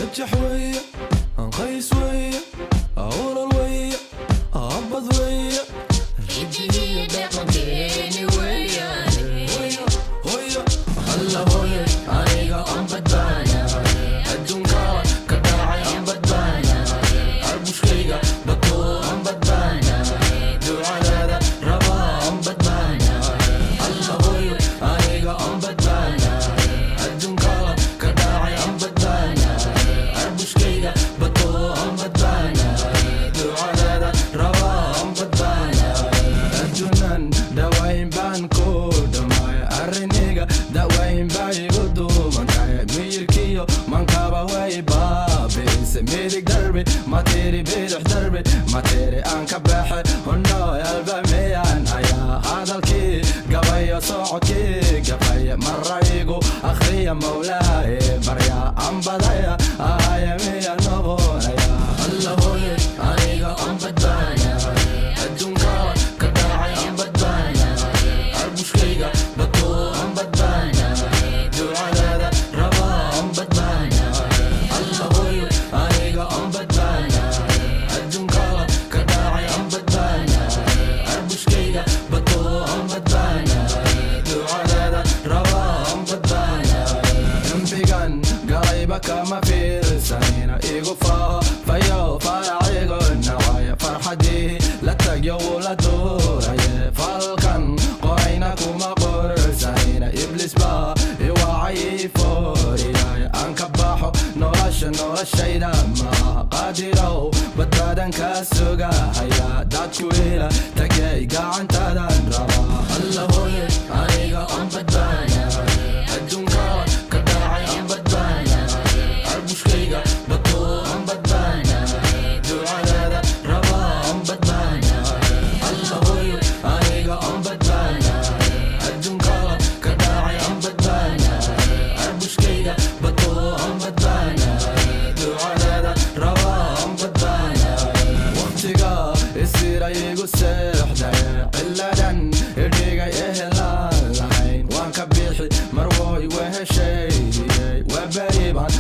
Najax weeye, Qays weeye, Olol weeye, Abad weeye, hidihiyo dhaqankeeni weeyaane. Hooyo, alla hooyo, aniga aan badbaana, adduunka ka dhacay aan badbaana, arbushkayga bato aan badbaana, ducadaada rabaa aan badbaana. Alla hooyo, aniga aan badbaana, adduunka ka dhacay aan badbaana, arbushkayga bato aan badbaana, ducadaada rabaa aan badbaana. Adduunan dhawayn baan ku dhammaay, arriniga dawayn baa igu duubantahay, miyirkiyo mankaba way baabi'ise. Midig darbi matiri, bidix darbi matiri, aan ka baxe hundhooy albamiyaan hayaa. Hadalkii gabayo, socodkii gafaya, maraygu akhriya, mawlaaye barya ambadaya ahaya miya noqonaya. Alla hooye, aniga aan badbaana, adduunka ka dhacay aan badbaana, arbushkayga bato aan badbaana, ducadaada rabaa aan badbaana. Alla hooyo, aniga aan badbaana, adduunka ka dhacay aan badbaana, arbushkayga bato aan badbaana, ducadaada rabaa aan badbaana. Dembigan galayba kama fiirsanina, igu faafayo, faracigo nacaya, farxadii la tagyo wuu la duuraye, falkan qorayna kuma qorsanina, iblis baa iwacay fooriyay, aan ka baxo nolosha, noloshayda maaha. Qaadirow, badbaadan ka sugahaya, dadku ila tagay, gacantadan rabaa. Alla hooye, aniga aan badbaana, adduunka ka dhacay aan badbaana, arbushkayga bato aan badbaana, ducadaada rabaa aan badbaana. Alla hooyo, aniga aan badbaana, adduunka ka dhacay aan badbaana, arbushkayga bato aan badbaana, ducadaada rabaa aan badbaana. Waqtiga isira igu seexday, ciladan idhigay ehelaan lahayn, waan ka bixi marwoy weheshaydiyey, waa beri baan